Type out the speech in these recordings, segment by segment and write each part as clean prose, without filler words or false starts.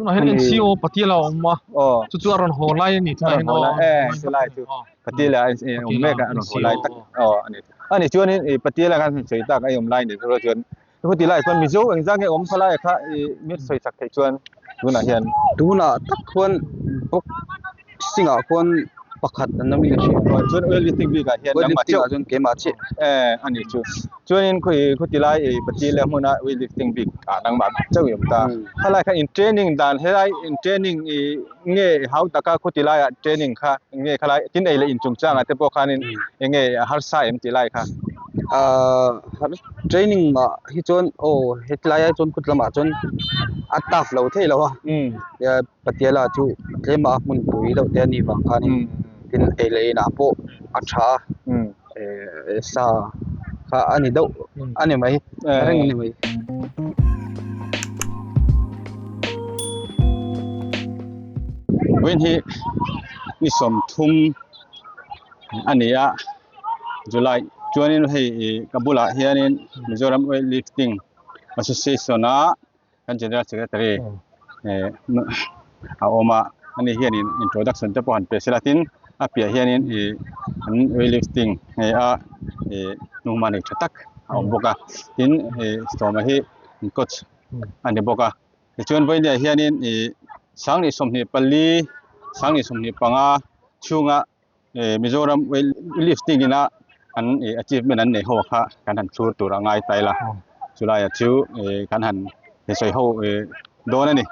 Tunah hian NCO Patiala a awm a, chu chu a rawn haw lai a ni tunah hian aw. Chu lai chu Patiala a awm mek a, a rawn haw lai tak aw a ni. A nih chuanin i Patiala khan sawi tak a awm lai ni chu chuan chuti lai chuan Mizo engzah nge awm khalai kha i min sawi chak theih chuan tunah hian. Tunah tak khuan boxing ah khuan pakhat an awm in ka hria. Chuan weightlifting bik ah hian nangmah chiah. Weightlifting ah chuan keimah chiah. A nih chu. Chuanin khawi khawti lai ei Pathian hmuna weightlifting bik ah nangmah chauh i awm ta. Khalai kha in training dan helai in training i nge hau taka khawti laiah training kha nge khalai tin ei leh in chungchangah te pawh khanin eng nge a harsa em tih lai kha. Ahh training ah hi chuan aw hetlai ah chuan kut lamah chuan a tough lo thei lo a. Patiala chu tlem a hmun pui deuh te a nih vang khanin tin ei leh inah pawh a tha a eh sa kha a ni deuh a ni mai reng a ni mai. Vawiin hi ni 30 a ni a July chuanin hei ih ka bulah hianin Mizoram weight lifting association a kan general secretary eh a awm a ani hianin introduction te pawh han pe sela tin a piah hianin ih an weightlifting hei a ih hnung nei tha tak a awm bawk a tin ih sawma hi an coach a ni bawk a tichuan vawinia hianin ih 2024 2025 chhunga eh Mizoram weightlifting ina an ih achievement an neih ho kha kan han thlur tur a ngai ta ila chulai ah chu eh kan han sawi ho eh dawn a ni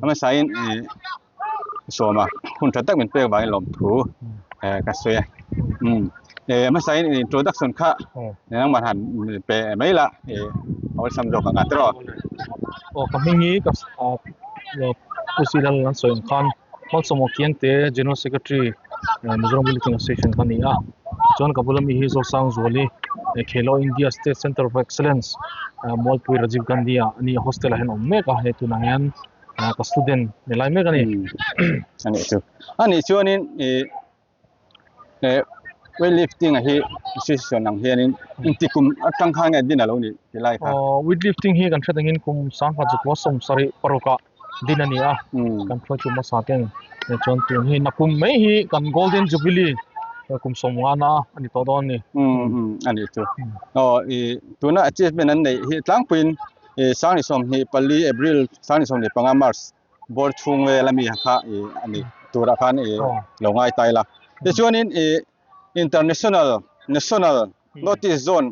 a hmasa in ih sawma hun tha tak min pek vangin lawmthu eh ka sawi a umm eh a hmasa in introduction kha engmah han pe mai la ih a awlsam zawk ang a tiraw. Aw ka hming hi ka Pu Sirlal an sawi ang khan. Malsawm Kiangte General Secretary Mizoram Weightlifting Association ka ni a chuan ka bula mi hi Zosangzuali Khelo India State Centre of Excellence Mualpui Rajiv Gandhi ah ani hostel ah hian a awm mek a hei tunah hian ka student ni lai mek a ni. A nih chu a nih chuanin ih eh weightlifting a hi association ang hianin inti kum atang khan nge din alo nih ti lai kha. Aw weightlifting hi kan hriat angin kum 1976 ah din a ni a kan hruai chu hmasa ten chuan tun hi nakum mai hi kan golden jubilee kum 50 na a ni tawh dawn a ni. A nih chu aw ih tuna achievement an neih hi tlangpuiin ih 2024 April 2025 March bawr chhung vel ami kha ih a ni turah khan ih lo ngai ta ila tichuanin ih international national north east zone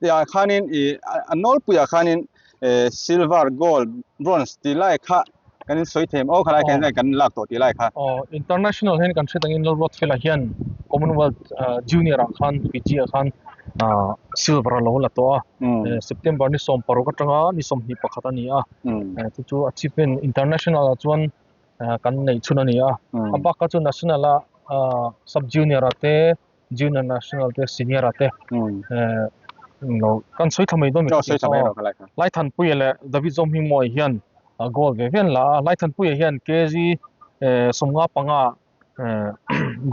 tih ah khanin ih a nawlpuiah khanin eh silver gold bronze tih lai kha kan in sawi thei aw khalai khan kan lak tawh tih lai kha. Aw international hian kan hriat angin Lalruatfela hian commonwealth junior ah khan Fiji ah khan ah silver a lo la tawh a September ni 16 atanga ni 21 a ni a. Chu chu achievement international ah chuan kan neih chhun a ni a a bak kha chu national a sub junior ah te junior national te senior ah te lo kan sawi thla mai dawn Laithanpuia leh David Zawmhmingmawia hian goal ve ve an la a Laithanpuia hian kg 55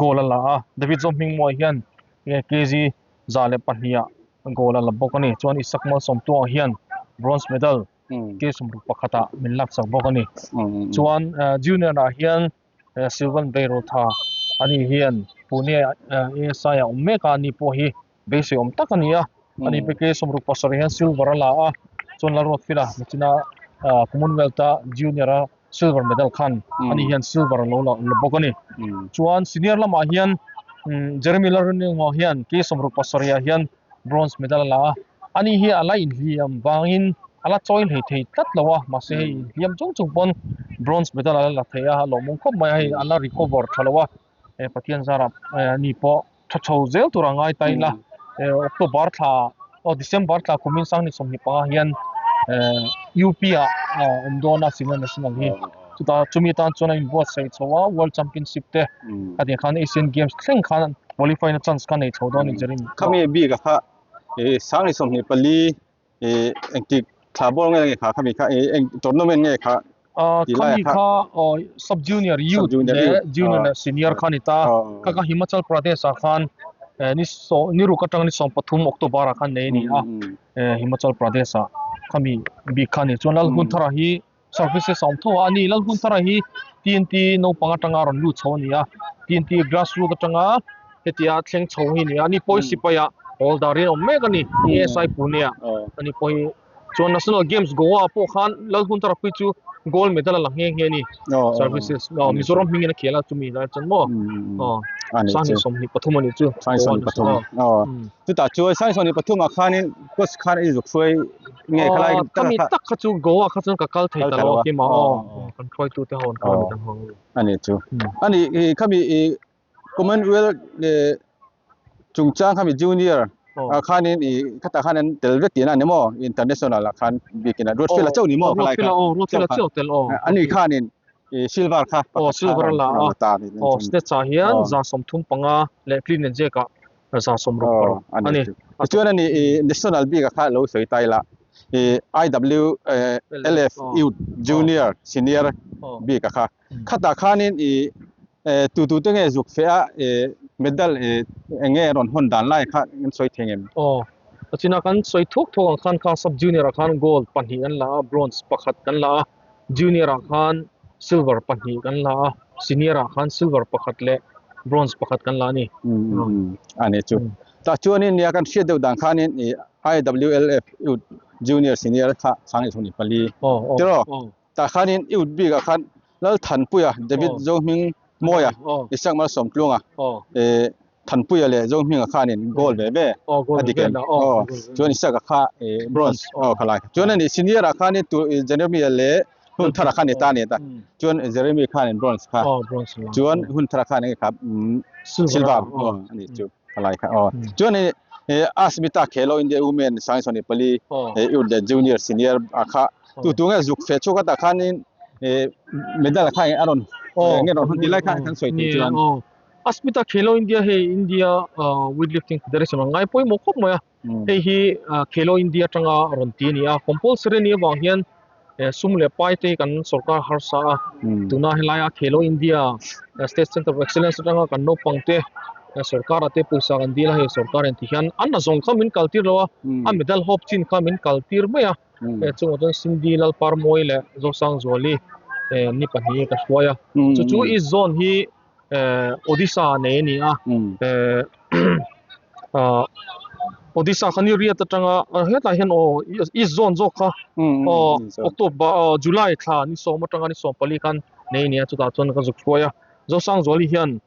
goal a la a David Zawmhmingmawia hian kg 102 ah goal a la bawk a ni chuan Isak Malsawmtuanga hian bronze medal ke 61 ah min lak chak bawk a ni chuan junior ah hian Sylvan Beirutha ani hian Pune ASI a awm mek a ani pawh hi beisei awm tak a ni a ani pawh ke 67 hian silver a la a chuan Lalruatfila nichina Commonwealth a junior a silver medal khan ani hian silver a lo la bawk a ni chuan senior lamah hian Jeremy Lalrinengo hian ke 67 ah hian bronze medal a la a ani hi a la inhliam vangin a la chawi hlei thei tlat lo a mahse hei inhliam chung chung pawn bronze medal a la la thei a a lawmawm khawp mai a hei a la recover tha lo a eh Pathian zarah eh ani pawh tha chho zel tur a ngai ta ila eh October thla aw December thla kumin 2025 hian eh UP ah a awm dawn a senior national hi chutah chumi tan chuan a inbuatsaih chho a world championship te a tih khan Asian games thleng khan qualify na chance kha nei chho dawn a ni Jeremy. Khami bik a kha ih 2024 ih engtik thla bawr nge nge kha khami kha ih eng tournament nge kha Khami kha sub junior youth leh junior leh senior kha a ni ta kha kha Himachal Pradesh ah khan ni saw ni ruk atang ni 13 October ah khan nei a ni a Himachal Pradesh ah khami bik kha a ni chuan Lalhunthara hi. Services a awm tho a, ani Lalhunthara hi TNT naupang atanga rawn lut chho a ni a, TNT grassroot atanga hetia thleng chho hi a ni a, ani pawh hi sipai ah holder in a awm mek a ni, ASI Pune ah ani pawh hi chuan National Games Goa ah pawh khan Lalhunthara pui chu gold medal a la nghe nghe a ni, Services Mizoram hmingin a khel a chumi lai chuan maw Sangni 23 a nih chu Goa Chutah chuan Sangni 23 ah khanin coach khan i zuk hruai nge khalai tak kha tak kha chu Goa kha chuan ka kal thei ta lo a kima aw kan hruaitu te ho an kal a mi dang ho ani chu ani khami i Commonwealth chungchang khami junior ah khanin i khata khan an tel vek tihna ani maw international ah khan bikin a Ruatfela chauh ni maw khalai kha Ruatfela chauh tel aw ani khanin i silver kha aw silver la a aw snatch ah hian 35 leh clean and jerk ah 166 a ni. Tichuan ani i national bik ah kha lo sawi ta ila i IWLF Youth Junior Senior bik ah kha khatah khanin i tu tu te nge zuk feh a i medal i eng nge rawn hawn dan lai kha an sawi thei ngem. Aw china kan sawi thuak thuak ang khan kha sub junior ah khan gold pahnih kan la a bronze pakhat kan la a junior ah khan silver pahnih kan la a senior ah khan silver pakhat leh bronze pakhat kan la a ni. A ni chu. Tah chuanin nia kan hriat deuh dan khanin i IWLF Youth Junior Senior kha 2024 tiraw? Tah khanin Youth bikah khan Lalthanpuia, David Zohming Mawia, Isaac Malsawmtlunga, Thanpuia leh Zohminga khanin goal ve ve a dik em? Aw, chuan Isaac-a kha bronze aw kha lai. Chuan ani senior ah khanin tu Jeremy-a leh Hunthara kha ni ta ni ta. Chuan Jeremy khanin bronze kha. Chuan Hunthara khan enge kha silver aw ani chu kha lai kha aw. Chuan ani Asmita Khelo India Women 2024 Youth leh Junior Senior ah kha tu tu nge zuk feh chhuak a tah khanin medal kha a rawn nge rawn hun ti lai kha kan sawi thei chuan. Asmita Khelo India hei India Weightlifting Federation a ngai pawimawh khawp mai a, hei hi Khelo India atanga rawn ti a ni a, compulsory a nih avang hian sum leh pai te hi kan sorkar harsa a, tuna helaia Khelo India State Centre of Excellence atanga kan naupang te sorkar ah te pawisa kan dil a, hei sorkar in ti hian an a zawng kha min kal tir lo a, a medal hope chin kha min kal tir mai a. Chungah chuan Cindy Lalparmawi leh Zosangzuali ni pahnih ka hruai a, chu chu East Zone hi Odisha nei a ni a, Odisha kha ni riat atanga hetlai hian aw East Zone zawk kha aw October aw July thla ni sawm atanga ni sawm pali khan nei a ni a, chutah chuan ka zuk hruai a, Zosangzuali hian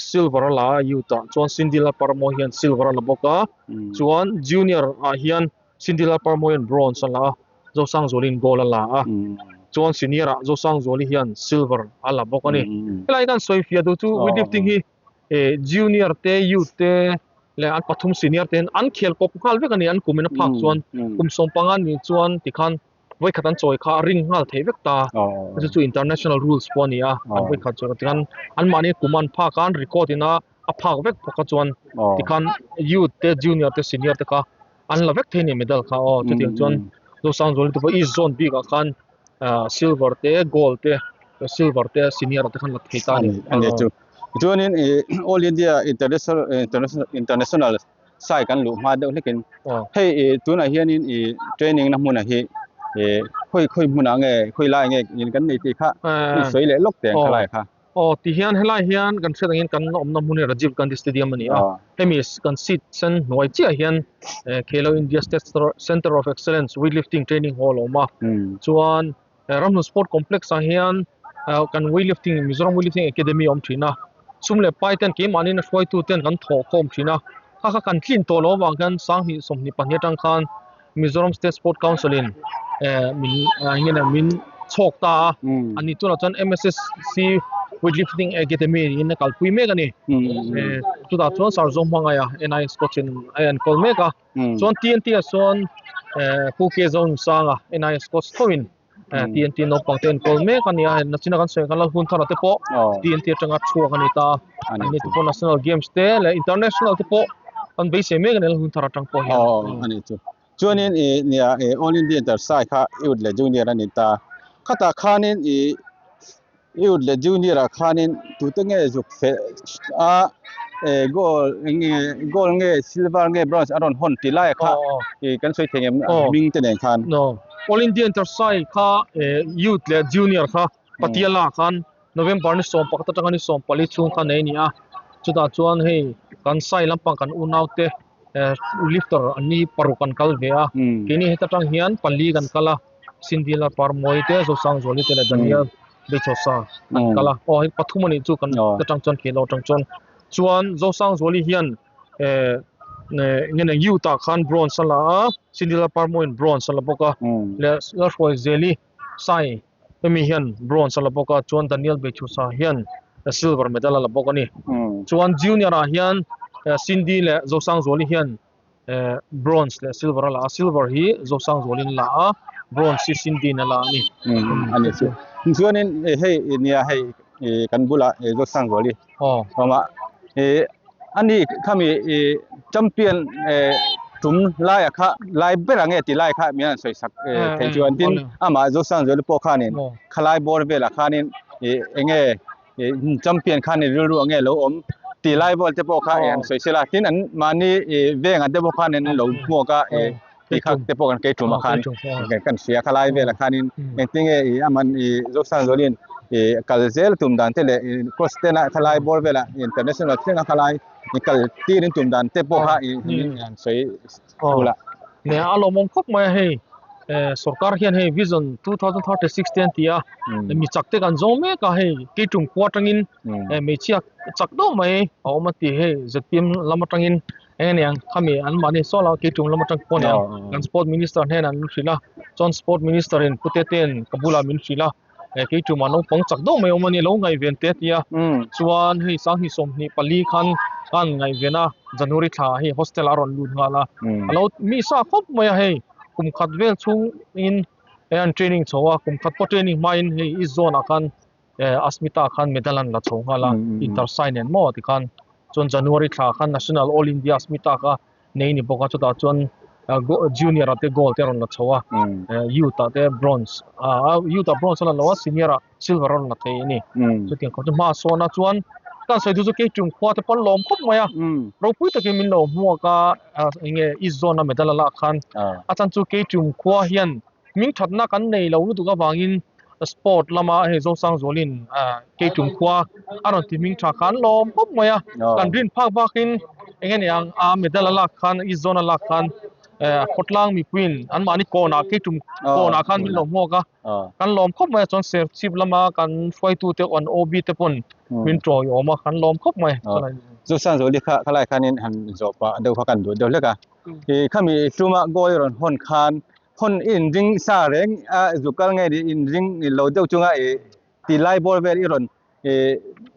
silver a la a youth ah chuan Cindy Lalparmawi hian silver a la bawk a, chuan junior ah hian Cindy Lalparmawi hian bronze a la a, Zosangzuali'n gold a la a, chuan senior ah Zosangzuali hian silver a la bawk a ni. Helai kan sawi fiah duh chu weightlifting hi junior te, youth te leh an pathum senior te hian an khel kawp nghal vek a ni. An kum in a phak chuan kum 15 nih chuan tikhan vawikhat an chawi kha a ring nghal thei vek ta. Chu chu international rules pawh a ni a, an vawikhat chawi kha tikhan anmahni kum an phak a, an record in a phak vek bawk a chuan tikhan youth te, junior te, senior te kha an la vek thei a ni medal kha aw chutiang chuan Zosangzuali te pawh East Zone bikah khan silver te gold te silver te senior ah te khan la thei ta a ni. A ni chu. Chuanin i All India International International sai kan luh hma deuh hlekin hei i tunah hianin i training na hmunah hi i khawi khawi hmunah nge khawi lai nge in kan nei tih kha i sawi leh lawk teh ang khalai kha. Aw ti hian helai hian kan hriat angin kan awmna hmun hi Rajiv Gandhi Stadium a ni a, hemi kan seat sen hnuai chiah hian Khelo India State Centre of Excellence Weightlifting Training Hall a awm a, chuan Ramhlun Sport Complex ah hian kan weightlifting Mizoram Weightlifting Academy a awm thin a, sum leh pai ten keimahni hruaitu ten kan thawh khawm thin a, kha kha kan tlin tawh loh avang hian 2022 atang khan Mizoram State Sport Council in min engemaw min chhawk ta a, ani tunah chuan MSSC Weightlifting Academy in a kalpui mek a ni. Chutah chuan Sir Zohmangaia NIS coach in a enkawl mek a, chuan TNT ah chuan Pu K Zonunsanga NIS coach tho in TNT naupang te enkawl mek a ni a, nachina kan sawi khan Lalhunthara te pawh TNT atanga chhuak a ni ta a, anni te pawh National Games te leh International te pawh kan beisei mek a ni Lalhunthara atang pawh hian. Aw a ni chu. Chuanin i nia i All India Intersai kha Youth leh Junior a ni ta. Khatah khanin i Youth leh Junior ah khanin tute nge zuk feh a gold nge gold nge silver nge bronze a rawn hawn tih lai kha i kan sawi thei ngem hming te nen khan. All India Intersai kha Youth leh Junior kha Patiala ah khan November ni sawm pakhat atanga ni sawm pali chhung kha nei a ni a, chutah chuan hei kan sai lampang kan unau te lifter an ni paruk an kal ve a, keini heta tang hian pali kan kal a, Sindila Parmawi te Zosangzuali te leh Daniel Beichawsa an kal a, aw hei pathum a nih chu kan atang chuan keilo atang chuan, chuan Zosangzuali hian enge youth ah khan bronze a la a, Sindila Parmawiin bronze a la bawk a, leh Lalhruaizeli Sai hemi hian bronze a la bawk a chuan Daniel Beichhusa hian silver medal a la bawk a ni. Chuan junior ah hian Cindy leh Zosangzuali hian bronze leh silver a la a, silver hi Zosangzuali'n a la a, bronze hi Cindy-in a la a ni. A ni chu. Chuanin hei nia hei kan bulah Zosangzuali awm a, ani khami champion tum laia kha lai ber ang nge tih lai kha min han sawi sak thei chuan tin amah Zosangzuali pawh khanin khalai bawr velah khanin eng nge champion khan rilru ang nge lo awm tih lai vel te pawh kha han sawi sela tin an mahni vengah te pawh khanin an lo hmuak a tih kha te pawh kan kei tum ah khan kan hria khalai velah khanin engtin nge ih aman ih Zosangzuali'n ih kal zel tum dan te leh ih cross ten a khalai bawr velah international thleng a khalai ih kal tir in tum dan te pawh kha ih han sawi thul a. Nia a lawmawm khawp mai a hei sorkar hian hei vision 2036 te an ti a mi chak te kan zawng mek a hei keitum khua atangin hmeichhia chak deuh mai a awm a ti hei zpm lam atangin eng aniang khami an mahni saw la keitum lam atang pawh aniang kan sport minister hnenah an hrilh a chuan sport minister in pute ten ka bulah min hrilh a eh keitum ah naupang chak deuh mai awm a ni lo ngaihven te a ti a chuan hei sanghnih sawmhnih pali khan ka han ngaihven a January thla ah hei hostel ah a rawn lut nghal a alo mi sa khawp mai a hei kum khat vel chhung in an training chho a kum khat pawh training hma in hei east zone ah khan eh Asmita khan medal an la chho nghal a inter sign nen maw tikhan chuan January thla khan National All India Asmita kha nei ni bawk a chutah chuan junior ah te gold te a rawn la chho a youth ah te bronze ah youth ah bronze a la lo a senior ah silver a rawn la thei a ni chutiang khawp chu hma a sawn a chuan kan sawi duh chu kei tum khua te pawh an lawm khawp mai a ropui takin min lo hmuak a eng nge east zone a medal a lak khan a chhan chu kei tum khua hian Hming thatna kan nei lo lutuk avangin sport lama hei Zosangzualin Keitum khua a rawn ti hming tha khan lawm khawp mai a, kan rin phak bakin eng nge niang a medal a lak khan East Zone a lak khan khawtlang mipuiin anmahni kawnah Keitum kawnah khan min lo hmuak a, kan lawm khawp mai a chuan Serchhip lama kan hruaitute an OB te pawn min tawiawm a kan lawm khawp mai. Zosangzuali kha khalai khanin han zawh pah deuh kha kan duh deuh hlek a, khami tuma goal rawn hawn khan Hawn i inring sa reng a zuk kal nge ni inring lo deuh chunga i ti lai bawr vel i rawn i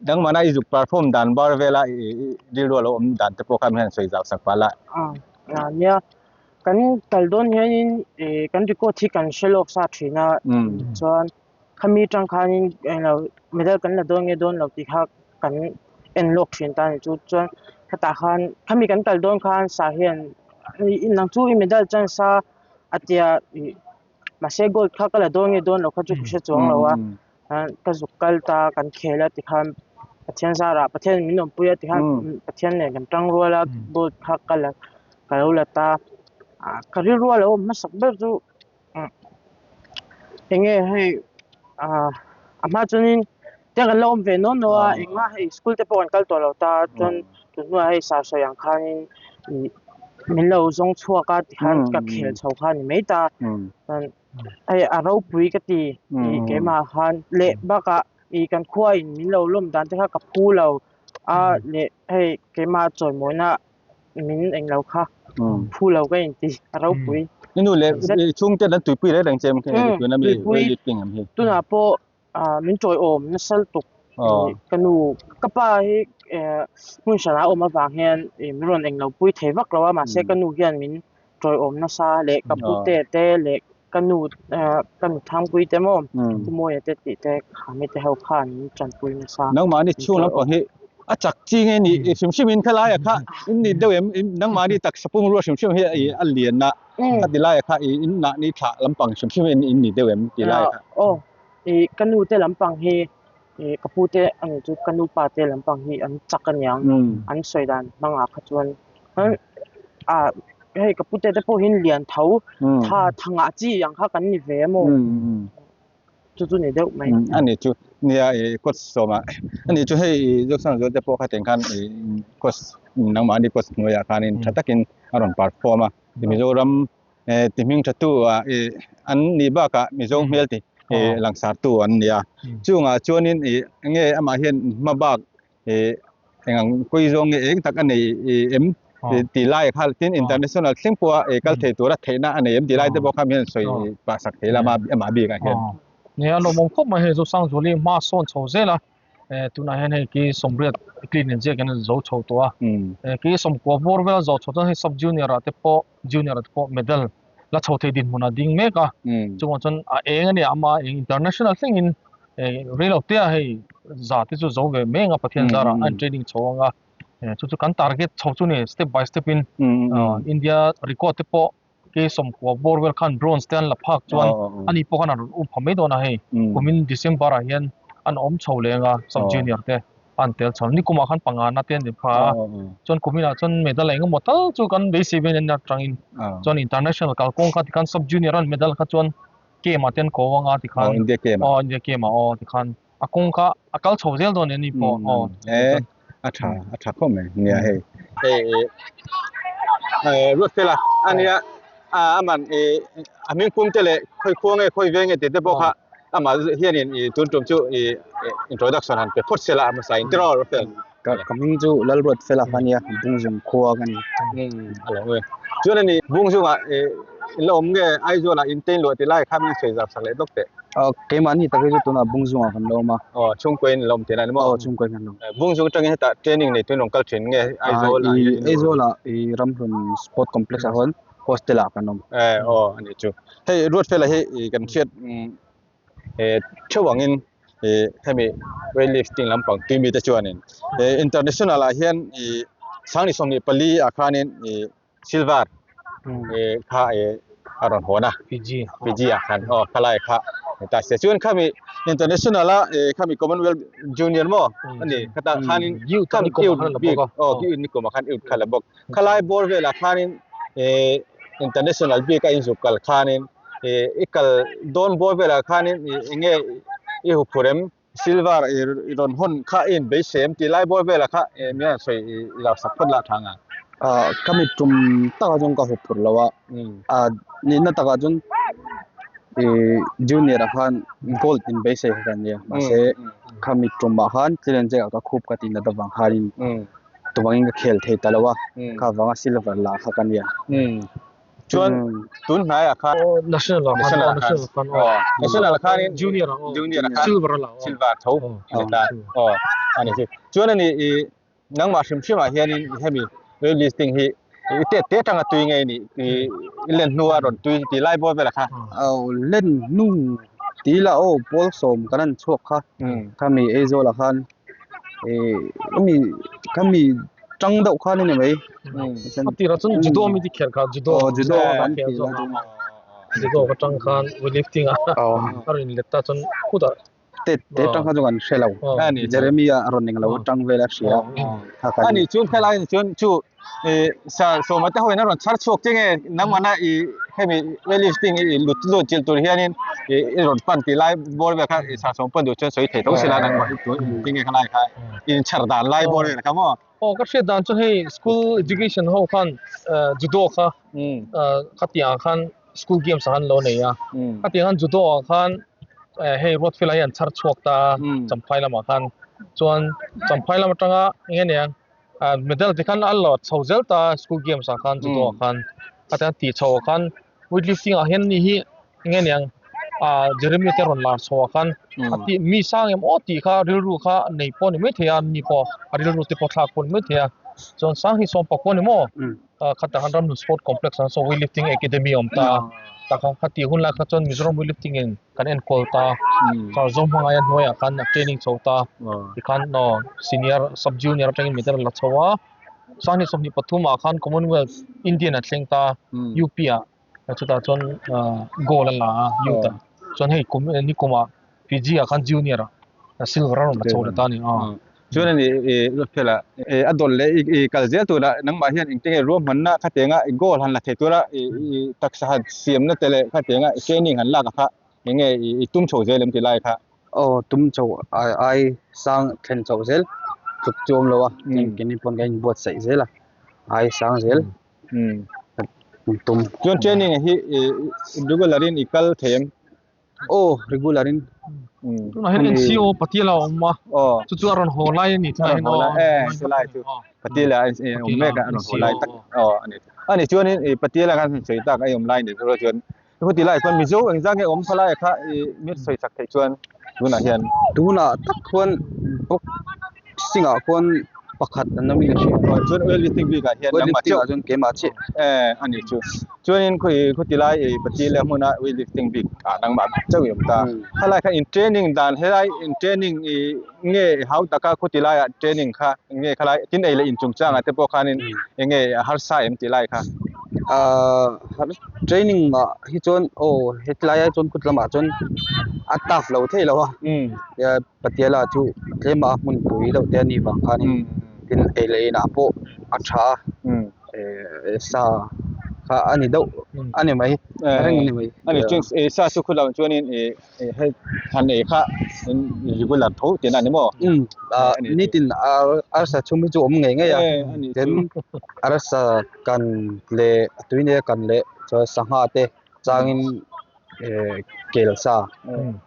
dangmana i zuk perform dan bar vela i rilru a lo awm dan te pawh kha min han sawi zau sak pal a. A nia kan kal dawn hianin i kan record hi kan hre lawk sa thin a chuan khami tang khanin englo medal kan la dawn nge dawn lo tih kha kan en lawk thin ta a ni chu chuan khatah khan khami kan kal dawn khan sa hian nang chu i medal chance a a tia ih mahse gold kha ka la dawn nge dawn lo kha chu ka hre chuang lo a ka zuk kal ta kan khel a tikhan Pathian zarah Pathian min awmpui a tikhan Pathian nen kan tang rual a gold kha ka la ka lo la ta ah ka rilru a lo awm hmasak ber chu. Enge hei ah a hma chuanin tiang kan la awm ve nuam nuam a engmah hei school te pawh kan kal tawh lo ta chuan tun hnuah hei sar sawi ang khanin ih min lo zawng chhuak a tikhan ka khel chho kha a ni mai ta chuan hei a ropui ka ti ih keimah khan leh bakah ih kan khua in min lo lawm dan te kha ka phu lo a leh hei keimah chawimawina. min eng lo kha phu lo ka inti a ropui inu le chhung te an tuipui reng reng che em tuna mi weightlifting am hi tuna pawh min tawiawm nasal tuk ka nu ka pa hi hmun hranah a awm avang hian min rawn eng lo pui thei vak lo a mahse ka nu hian min tawiawm nasa leh ka pute te leh ka nu ka nu thangpui te maw pu Mawia te tih te khami te ho khan min tanpui nasa. Nangmahni chhung lampang hi a chak chi nge ni hrim hrim in khalai a kha in ni deuh em nangmahni taksa pumrua hrim hrim hi a lian a a ti lai a kha in mahni thlah lampang hrim hrim in ni deuh em ti lai a kha. Aw i ka nu te lampang hi i ka pu te ani chu ka nu pa te lampang hi an chak aniang an sawi dan hmangah kha chuan a. hei ka pute te pawh hian lian tho tha tha ngah chi ang kha kan ni ve a maw chu chu ni deuh mai. Ani chu nia i coach sawma ani chu hei Johnson Zual te pawh kha tiang khan i coach nangmahni coach hnuaiah khanin tha takin a rawn perform a Mizoram ti hming tha tu ah i an nih bakah Mizo hmel ti langsar tu an ni a chungah chuanin i enge amah hian hma bak i eng ang kawi zawng nge eng tak a nei i em tih lai kha tin international thleng pawha i kal thei tura theihna a nei em tih lai te pawh kha mi hian sawi pah sak thei lama amah bikah hian. Nia lawmawm khawp mai hei Zosangzuali hma sawn chho zel a. eh tunah hian hei ki sawmriat clean in ziak in an zo chho tawh a eh ki sawmkua bawr vel a zawh chho chuan hei sub junior ah te pawh junior ah te pawh medal la chho thei dinhmun a ding mek a chungah chuan a eng a nia ama eng international thleng in eh reilo te ah hei za te chu zo ve mek a Pathian zarah a in training chho ang a eh chu chu kan target chho chu ni step by step in ah India record te pawh ke sawmkua bawr vel khan bronze te an la phak chuan ani pawh khan a rawn um pha mai dawn a hei kumin December ah hian an awm chho leng a sub junior te an tel chho nikumah khan panga na te an ni pha a chuan kumin ah chuan medal eng emaw tal chu kan beisei vel ania atangin chuan international kalkawng kha tikhan sub junior an medal kha chuan game ah te an ko anga tikhan aw India game ah aw tikhan a kawng kha a kal chho zel dawn ani pawh aw a tha a tha khawp mai nia hei hei eh Ruatfela ania a aman eh a hming pum te leh khawi khua nge khawi veng nge tih te pawh kha amah hianin ih tun tum chu ih introduction han pe phawt sela a hmasa in tiraw Ruatfel ka ka hming chu Lalruatfela kha ania Bungzung khua ka ni a lo e chuan ani Bungzungah ih in la awm nge Aizawl ah in te in luah ti lai kha min sawi zau sak leh dawk teh. Keimahni tak hi chu tunah Bungzungah kan lo awm a. Aw chhungkaw in la awm thin a ni maw? Aw chhungkaw in kan lo awm. Bungzung atangin hetah training nei tuin rawn kal thin nge Aizawl ah hian? Aizawl ah i Ramhlun Sport Complex ah khawn hostel ah kan awm. Eh aw a nih chu. Hei Ruatfela hi kan hriat theuh angin hemi weightlifting lampang tui mite chuanin international ah hian sangni 24 ah khanin silver kha a rawn hawn a Fiji Fiji ah khan aw khalai kha ta se chuan khami international a khami commonwealth junior maw ani khata khanin youth khami ni kum khan la bik bawk a aw youth ni kum khan youth kha la bawk khalai bawr velah khanin international bik a inzuk kal khanin i kal dawn bawr velah khanin enge i huphurh em Silver i rawn hawn kha i inbeisei em tih lai bawr velah kha min rawn sawi i lo sak phawt lah thang a. Ka mit tum takah chuan ka huphurh lo a, nihna takah chuan junior ah khan gold inbeisei kha ka nia mahse kha mit tumah khan challenge ah ka khup ka tih nat avang khanin tuvangin ka khel thei ta lo a, kha vanga silver la kha ka nia. Chuan tun hnaiah khan National ah khan National khan aw National khan in Junior ah Junior ah khan Silver la Silver tho ani ta aw ani chu chuan ani i nangmah hrim hrim ah hianin hemi weightlifting hi i tet te atanga tui nge ni i len hnu a rawn tui tih lai bawr velah kha aw len hnu tih lah aw pawl sawm kan han chhuak kha khami Aizawl ah khan eh khami khami tang deuh khan a ni mai a tirah chuan judo mi te kher kha judo aw judo kan kher ti zawk la a judo ka tang khan weightlifting a a rawn inlet ta chuan khutah te te tang kha chu kan hre lo ani Jeremia a rawn englo tang vel a hria kha kan ani chuan khelai ni chuan chu eh sa sawma te hoin a rawn chhar chhuak che nge nangmahna i hemi weightlifting i lut lut chilh tur hianin i i rawn pan tih lai bawr vel kha i sa sawm pawn duh chuan sawi thei tho sila nangmah i tun tinge kha lai kha in chhar dan lai bawr vel kha maw Aw ka hriat dan chu hei school education ho khan judo kha khatiang ah khan school games ah khan lo nei a khatiang khan judo ah khan hei Ruatfela hi an chhar chhuak ta a Champhai lamah khan chuan Champhai lam atanga eng nge niang medal te khan a la chho zel ta a school games ah khan judo ah khan khatiang tih chho ah khan weightlifting ah hian ni hi eng nge niang Jeremy te rawn lar chho ah khan a tih mi sang em aw tih kha rilru kha nei pawh a ni maithei a mi pawh a rilru te pawh thlak pawh a ni maithei a chuan sang hi sawm pakua a ni maw khatah khan Ramhlun sport complex ah sawn weightlifting academy a awm ta a takha khatih hun lai kha chuan Mizoram weightlifting in kan enkawl ta a zo hmangaia hnuaiah khan a training chho ta tikhan aw senior sub junior atangin medal a la chho a sanghnih 23 ah khan commonwealth Indian a thleng ta UP ah chutah chuan gold a la a youth ah chuan hei kum nikum ah Fiji ah khan junior ah silver a rawn la chho leh ta a ni a. Chuan ani i Ruatfela a dawlh leh i kal zel tura nangmah hian engtin nge ruahmanna khatianga i goal han la thei tura i taksa han siamna te leh khatianga i training han lak a kha eng nge i tum chho zel em ti lai kha? Aw tum chho ai sang thlen chho zel tluk chu awm lo a, keini pawn kan inbuatsaih zel a, ai sang zel tum. Chuan training hi i regular in i kal thei em? Aw regular in. Tunah hian NCO Patiala a awm a, chu chu a rawn haw lai a ni tunah hian aw. Chu lai chu Patiala a awm mek a, a rawn haw lai tak aw a ni. A ni chuanin i Patiala khan sawi tak a awm lai ni chu chuan chuti lai chuan Mizo engzah nge awm khalai kha i mit sawi chak theih chuan tunah hian. Tunah tak khuan boxing ah khuan pakhat an awm in ka hria. Chuan weightlifting bik ah hian nangmah chiah. Weightlifting ah chuan keimah chiah. A ni chu. Chuanin khawi khawti lai ei pati leh hmuna weightlifting bik ah nangmah chauh i awm ta. Khalai kha in training dan helai in training i nge hau taka khawti laiah training kha nge khalai tin ei leh in chungchangah te pawh khanin eng nge a harsa em tih lai kha. Ahh training ah hi chuan aw hetlai ah chuan kut lamah chuan a tough lo thei lo a Patiala chu tlem a hmun pui deuh te a nih vang khanin tin ei leh inah pawh a tha a sa kha a ni deuh a ni mai reng a ni mai. A ni chuan sa chu khulam chuanin hei han ei kha regular tho tihna a ni maw? Nitin arsa chhum hi chu awm ngei ngei a tin arsa kan leh a tui nia kan leh chuan sangha te changin kel sa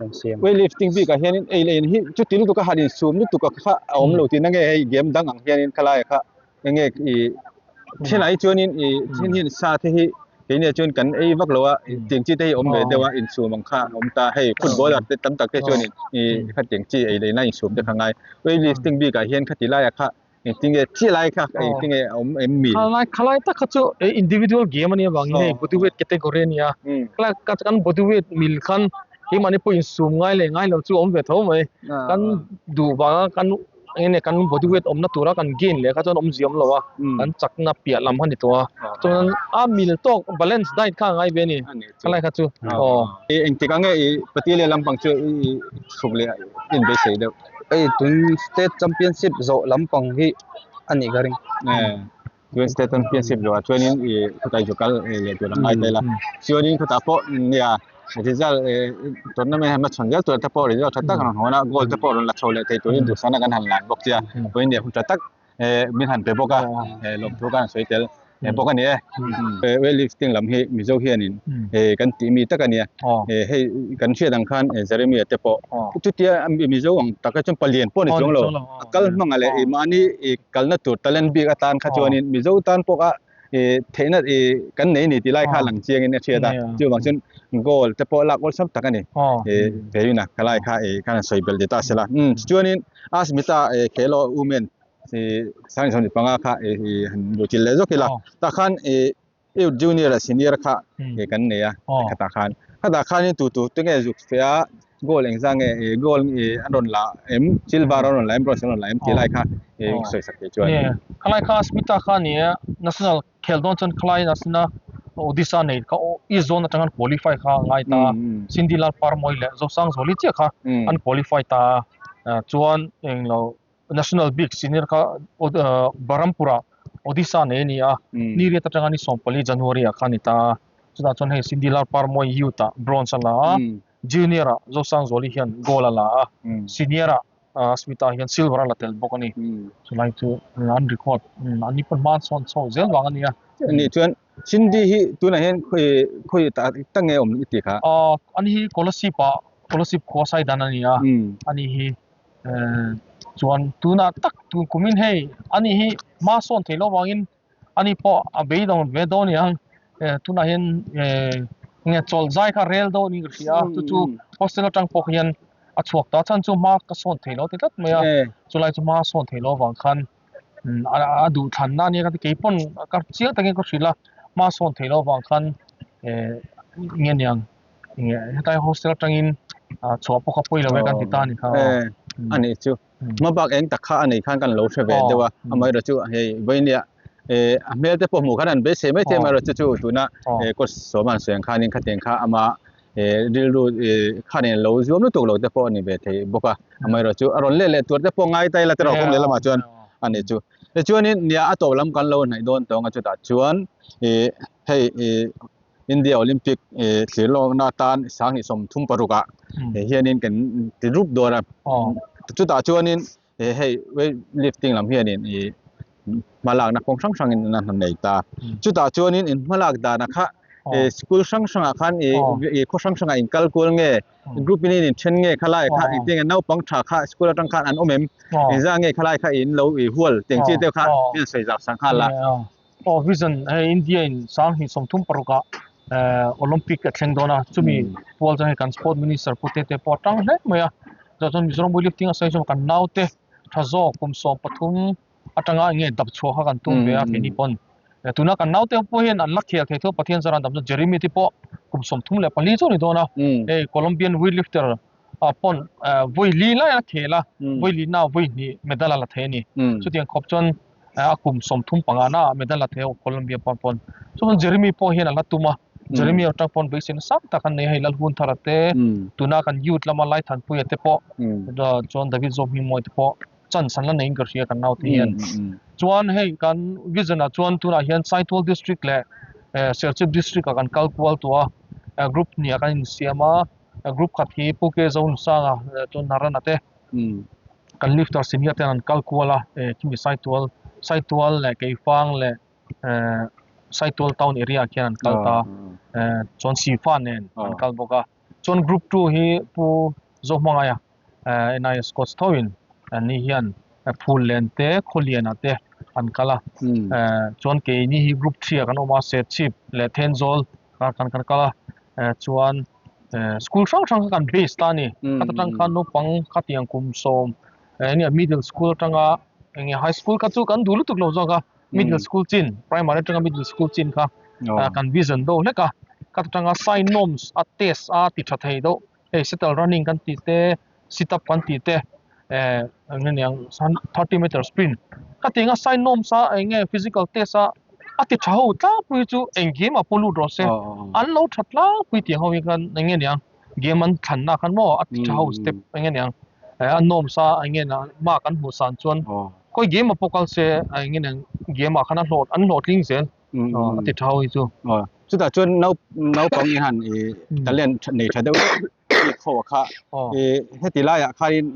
an siam. Weightlifting bikah hianin ei leh in hi chuti lutuk a han insum lutuk a kha a awm lo tihna nge hei game dang ang hianin khalaiah kha eng nge i thenah hi chuanin i then hian sa te hi keini ah chuan kan ei vak lo a tiang chi te hi awm ve deuh a insum ang kha a awm ta hei footballer te tam tak te chuanin i khatiang chi ei leh in a insum te kha ngai weightlifting bikah hian khati laiah kha Engtin nge chi lai kha engtin nge a awm em mi? Khalai khalai tak kha chu individual game ania vangin hei body weight category ania. Khalai ka kan body weight mil khan keimahni pawh insum ngai leh ngai lo chu awm ve tho mai. Kan duh vanga kan enge kan body weight awmna tura kan gain leh kha chuan awmzia awm lo a. Kan chakna piah lam kha ni tawh a. Chuan a mil tawk balance diet kha a ngai ve a ni. Khalai kha chu aw. Engtik ang nge i Patilia lampang chu i chhuk leh inbeisei deuh? Hei tun state championship zawh lampang hi a nih ka ring. Tun state championship zawh ah chuanin i khawtai chu kal leh tur a ngai tel a. Chuanin khawtah pawh nia result tournament han hmachhawn zel tur te pawh result tha tak rawn hawn a, goal te pawh rawn la chho leh thei turin duhsakna kan han lan bawk sia. Vawiin nia hun tha tak min han pe bawk a, lawmthu ka han sawi tel bawk a ni e. Weightlifting lam hi Mizo hianin kan tih mi tak a nia. Hei kan hriat ang khan Jeremia te pawh chutia Mizo ang taka chuan palian pawh a ni chuang lo. A kal hmangah leh mahni kalna tur talent bik atan kha chuanin Mizo tan pawh kha theihna kan nei ni tih lai kha lang chiangin a hriat a. Chuvang chuan goal te pawh lak awlsam tak a ni. Veina khalai kha khan sawi belh ti ta se la. Chuanin Asmita Khelo Women Sangchhawni panga kha han luhchilh leh zawk ila tah khan youth junior leh senior kha kan nei a khatah khan khatah khanin tu tu te nge zuk feh a goal engzah nge goal an rawn la em silver an rawn la em bronze an rawn la em tih lai kha sawi sak thei chuan. Khalai kha Smita kha a ni a national khel dawn chuan khalai national Odisha nei kha East zone atang an qualify kha a ngai ta a Cindy Lalparmawi leh Zosangzawli chiah kha an qualify ta a chuan englo National bik senior kha Berhampur-ah Odisha nei a ni a, ni riat atanga ni 14 January-ah kha a ni ta a. Chutah chuan hei Cindy Lalparmawi Youth-ah bronze a la a, Junior-ah Zosangzuali hian gold a la a, Senior-ah Smita hian silver a la tel bawk a ni. Chulai chu an record an ni pawn hma an sawn chho zel vang a nia. Anih chuan Cindy hi tunah hian khawi khawi tak tak nge awm i tih kha? Ani hi Kolasib-ah Kolasib khua Saidan a ni a, ani hi Chuan tunah tak tun kumin hei ani hi hma sawn theih loh vangin ani pawh a beidawng ve dawn a ni ang tunah hian nge chawlh zai kha rel dawn niin ka hria a chu chu hostel atang pawh hian a chhuak ta a chhan chu hma ka sawn theih loh ti tlat mai a chulai chu hma sawn theih loh avang khan a duh thlanna a nia ka ti keipawn ka chiang takin ka hrilh a hma sawn theih loh avang khan nge niang. Hetlai hostel atangin chhuah pawh kha pawi lo e kan ti ta a ni kha. A nih chu. Hma bak eng tak kha a nei khan kan lo hre ve deuh a. Amaherawhchu chu hei vawinia a hmel te pawh hmuh khan an beisei mai thei amaherawhchu chu tuna coach sawma an sawi ang khanin khatiang kha ama rilru khanin lo zuam lutuk lo te pawh a ni ve thei bawk a amaherawhchu a rawn let leh tur te pawh ngai ta ila tiraw kawng leh lamah chuan a nih chu tichuanin nia a tawp lam kan lo hnaih dawn tawng a chutah chuan ih hei ih India Olympic ih thlir lawkna atan sanghnih sawmthum paruk ah hianin kan ti rup dawn a chutah chuanin hei weight lifting lam hianin ih hmalakna kawng hrang hrangin an han nei ta chutah chuanin in hmalak danah kha ih school hrang hrangah khan ih ih khaw hrang hrangah in kal kual nge group in in then nge khalai kha engtin nge naupang tha kha school atang khan an awm em engzah nge khalai kha in lo ih hual teng chi te kha in sawi zau sang nghal a. Aw vision hei India in sanghnih 36 ah Olympic a thleng dawn a chumi pual chuan hei kan sport minister pu Tete pawh a tang hle mai a chutah chuan Mizoram weightlifting a sawi chuan kan naute tha zawk kum 13 atanga enge dap chhuah kha kan tum ve a keini pawn tuna kan naute pawh hian an la khel thei tho Pathian zaran dam chuan Jeremy te pawh kum 34 chu a ni dawn a hei Colombian weightlifter ah pawn vawi li lai a khel a vawi li na vawi hnih medal a la thei a ni chutiang khawp chuan a kum 35 na medal la thei a Colombia pawn pawn chuan Jeremy pawh hian a la tum a Jeremy atang pawn beiseina sang tak an nei a hei Lalhun Thara te tuna kan youth lama Laithanpuia te pawh chuan David Zawhmingmawia te pawh chance an la neiin ka hria kan naute hian chuan hei kan vision ah chuan tunah hian Saitual district leh Serchhip district ah kan kal kual tawh a group hnih ah kan insiam a group khat hi Pu K Zonunsanga chuan Narana te kan lifter senior ten an kal kual a khimi Saitual Saitual leh Keifang leh Saitual town area ah khian an kal ta chuan Sifa nen an kal bawk a chuan group 2 hi Pu Zohmangaia NIS coach thoin ni hian Phullen te Khawlian ah te an kal a chuan keini hi group 3 ah kan awm a Serchhip leh Thenzawl kan kan kal a chuan school hrang hrang kha kan base ta a ni khata tang khan naupang khatiang kum sawm enge middle school atanga enge high school kha chu kan duh lutuk lo zawk a middle school chin primary atanga middle school chin kha kan vision deuh hlek a khata tanga sign norms a test a ti tha thei deuh hei settle running kan tih te sit up kan tih te eng nge niang 30 meter sprint khatiang a sign norms a eng nge physical test a a ti tha ho tlangpui chu eng game ah pawh lut rawh se an lo tha tlangpui tih ho hi khan eng nge niang game an thlan na khan maw a ti tha ho step eng nge niang a norms a eng nge mark an hmuh san chuan khawi game ah pawh kal se eng nge niang game ah khan a hlawh an hlawhtling zel a ti tha ho hi chu. Chutah chuan naupang in han talent nei tha deuh deuh bik ho kha heti laiah khanin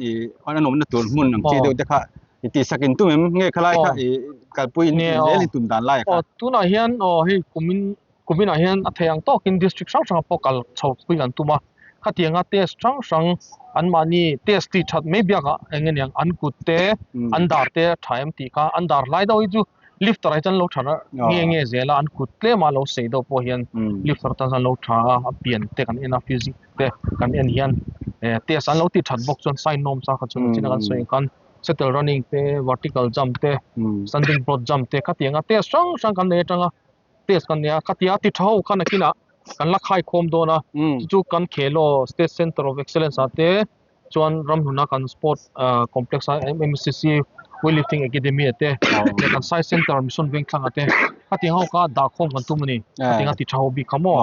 an awmna tur hmun ang chi deuh te kha i tihsak in tum em nge khalai kha i kalpui in zel in tum dan lai kha. Tunah hian hei kumin kuminah hian a thei ang tawkin district hrang hrangah pawh kal chho pui an tum a khatianga test hrang hrang anmahni test tih that mai biakah eng nge niang an kut te an dar te a tha em tih kha an dar lai deuh hi chu lifter ah hi chuan lo tha nge nge zel a an kut tlem a lo sei deuh pawh hian lifter tan chuan lo tha a a pian te kan en a physique te kan en hian eh test an lo ti that bawk chuan sign nawm sa kha chu chin a kan sawi ang khan settle running te vertical jump te standing broad jump te khatiang a test hrang hrang kan nei atanga test kan nei a khatia ti tha ho kha nakinah kan la khaikhawm dawn a chu chu kan khel aw state center of excellence ah te chuan ramhluna kan sport complex a M_C_C weightlifting academy ah te leh kan sai center mission vengthlang ah te khatiang ho kha dah khawm kan tum a ni khatiang a ti tha ho bik kha maw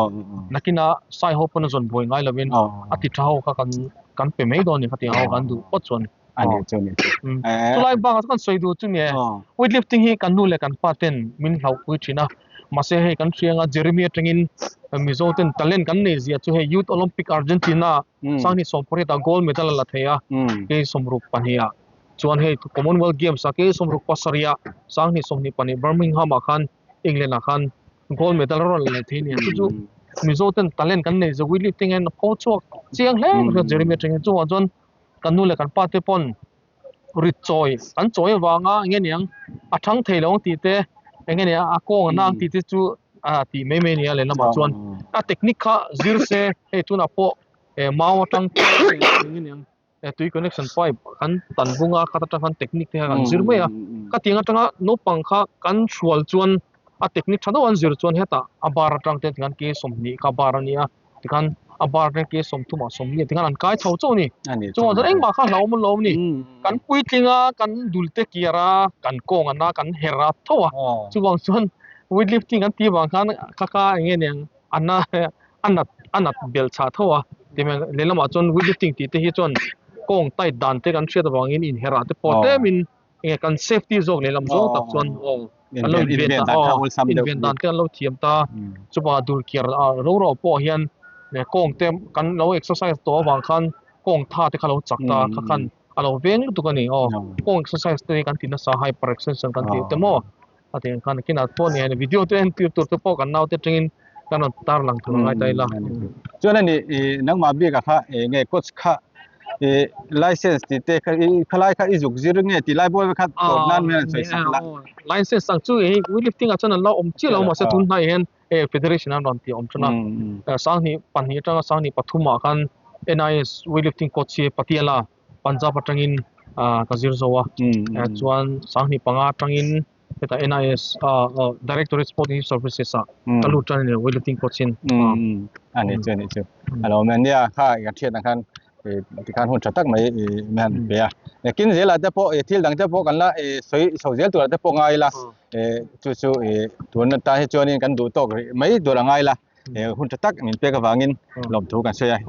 nakinah sai ho pawn a zawn buai ngai lovin a ti tha ho kha kan kan pe mai dawn a ni khatiang ho kan duh phawt chuan chulai bakah chuan kan sawi duh chu nge weightlifting hi kan nu leh kan pa ten min hlauhpui thin a mahse hei kan hria anga Jeremy atangin Mizo ten talent kan nei zia chu hei Youth Olympic Argentina Sanghnih 18 ah gold medal a la thei a, kei 62 ah chuan hei Commonwealth Games ah kei 67 ah Sanghnih 22 Birmingham ah khan England ah khan gold medal a rawn la leh thei a ni. Chu chu Mizo ten talent kan nei zawih lifting hian a pho chhuak chiang hle mai Jeremy atangin chuvang chuan kan nu leh kan pa te pawn rit chawi an chawi avanga eng nge niang a thang thei lo ang tih te eng nge niang a kawng a na ang tih te chu a tih mai mai a ni a lehlamah chuan a technique kha zir se hei tunah pawh eh mau atang te eng nge niang eh tui connection pipe kan tan bung a khat atang khan technique te kha kan zir mai a khatiang atanga naupang kha kan hrual chuan a technique tha deuh an zir chuan hetah a bar atang te tikhan ke 20 kha bar a nia tikhan a bar te ke 30 ah 40 tikhan an kai chho chauh a ni chuvang chuan engmah kha hlauhawm a lo awm a ni kan puitling a kan dul te kiar a kan kawng an a kan her a tho a chuvang chuan weight lifting an tih vang khan kha kha eng nge niang a na a nat. a nat belh chhah tho a tihian lehlamah chuan weightlifting tih te hi chuan kawng tight dan te kan hriat avangin inherah te pawh tlemin enge kan safety zawk lehlam zawng tak chuan aw kan lo inven dan aw inven dan te kan lo thiam ta chupah dul kiar ah ro ro pawh hian kawng te kan lo exercise tawh avang khan kawng tha te kha lo chak ta kha khan a lo veng lutuk a ni aw kawng exercise te kan ti nasa hyper extension kan tih te maw a tih ang khan kinah pawh ni hian video te en tir tur te pawh kan naute atangin kan rawn tar lang tur a ngai ta ila. Chuan a ni i nangmah bik ah kha eng nge coach kha i license tih te kha i khalai kha i zuk zir nge tih lai buai kha tawp nan hian an sawi sak la. License ang chu hei weightlifting ah chuan an la awm chiah lo mahse tun hnaiah hian hei federation an rawn tih a awm thin a sanghnih pahnih atanga sanghnih pathum ah khan NIS weightlifting coach hi Patiala Punjab atangin ka zir zo a chuan sanghnih panga atangin hetah NIS Directorate Sport Youth Services ah ka lut tan a ni weightlifting coach in. A ni chu a ni chu a lo awm e nia kha ka thiat ang khan tikhan hun tha tak mai i han pe a kin zelah te pawh thil dang te pawh kan la sawi chho zel turah te pawh ngai ila chu chu tun atan hi chuanin kan duh tawk rih mai tur a ngai la hun tha tak min pek avangin lawmthu kan sawi a.